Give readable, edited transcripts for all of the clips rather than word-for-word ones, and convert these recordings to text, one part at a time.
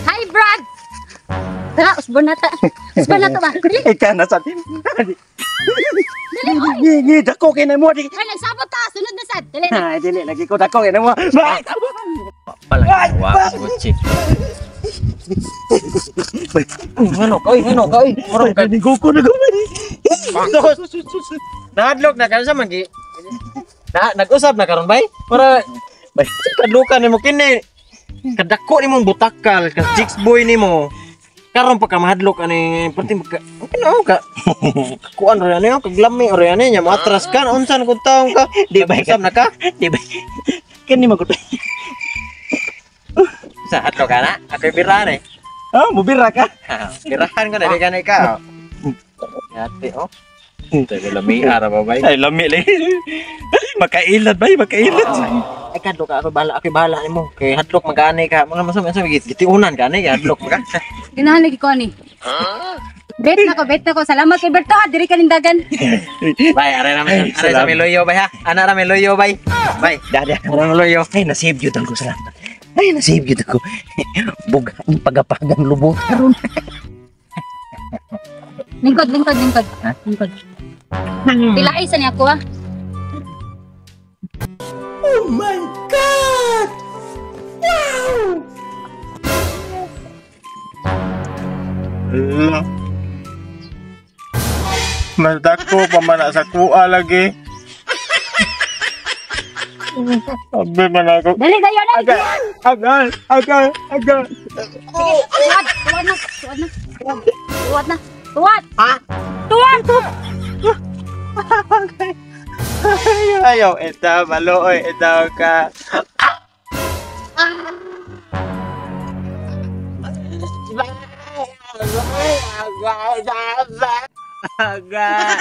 Hi, Brad! Tara, usbon na ta. Usbon na ta ba? Dali, Ikaw na sa dali, oy! Gi dako kay na mo di. Ay, nagsabot ta. Sunod na sad. Dali na. Ay, dili lagi ko dako kay na mo. Bay! Palang wa gucci. Ngano kay ngano kay. Murag kay ko na gumay. Nahadlok na karon sa man gi. Na nag-usap na karon bay. Para Bay. kadlukan nimo kini. Kadako nimong butakal, ka chicks boy nimo. Karon pa ka mahadlok ani perti magka ano ka. Kuan ra ani kaglami ra ani nya moatras ka unsa na kung taong ka. Di ba Nag-usap na ka? Di ba? Kani man ko. Sa hadlok ka na. Ako'y bira ni. Ah, mubira ka. Birahan ko na di ka na ikaw. Yate oh. Tayo lami ara ba bay? Ay, lami lagi. Makailad bay, makailad. Ay kadlok ka, ako bahala nimo. Kay hadlok magani ka. Mga masama sa gitiunan ka ani hadlok ka. Ganahan lagi ko ani. Bet na ko, bet na ko. Salamat kay Berto ha. Diri ka nindagan. Bay, are ra Ay, are sa salamat. miloyo bay ha. Ana ra miloyo bay. Bay, Dada. ara miloyo. Ay, nasave yun ako salamat. Ay, nasave yun ako. Buga ang pagapagang lubot karon. Lingkod, lingkod, lingkod. Lingkod. Pilai sa niya ako ah. Ala. Mas dako pa man na sa kuha lagi. Sabi man ako. Dali dayon ay. Agay, agay, agay, agay. Sige, tuwad, tuwad na, tuwad na. Tuwad na. Tuwad. Ha? Tuwad. Ayaw, ito, maluoy, ito ka. Agay.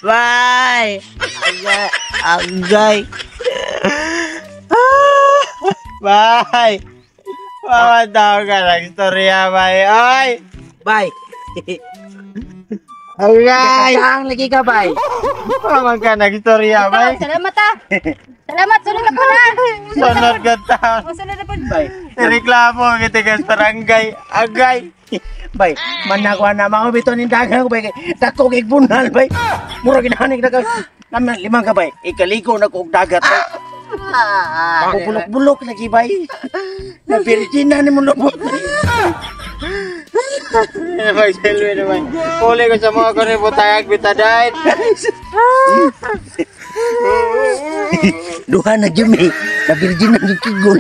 Bye. Agay. Agay. Bye. Mama daw ka ng istorya, bye. Ay! Bay. Agay! Ang lagi ka, bay. Mama ka ng istorya, Ikaw, bye. salamat ah. Salamat, sunod na po na. Sunod ka taon. Oh, sunod na po. Bay. Nireklamo ang itigas barangay. Agay! Bay, managwa na mga bito ni dagang bay. Dako kay bunal bay. Mura ginahanig na ka. Naman limang ka bay. Ikaligo na ko og dagat bay. Bubulok-bulok lagi bay. Na Virginia ni mo lubot. Magsilbi naman. Huli ko sa mga kunin butayag bitadain. Duha na jud mi. Na Virginia ni kigol.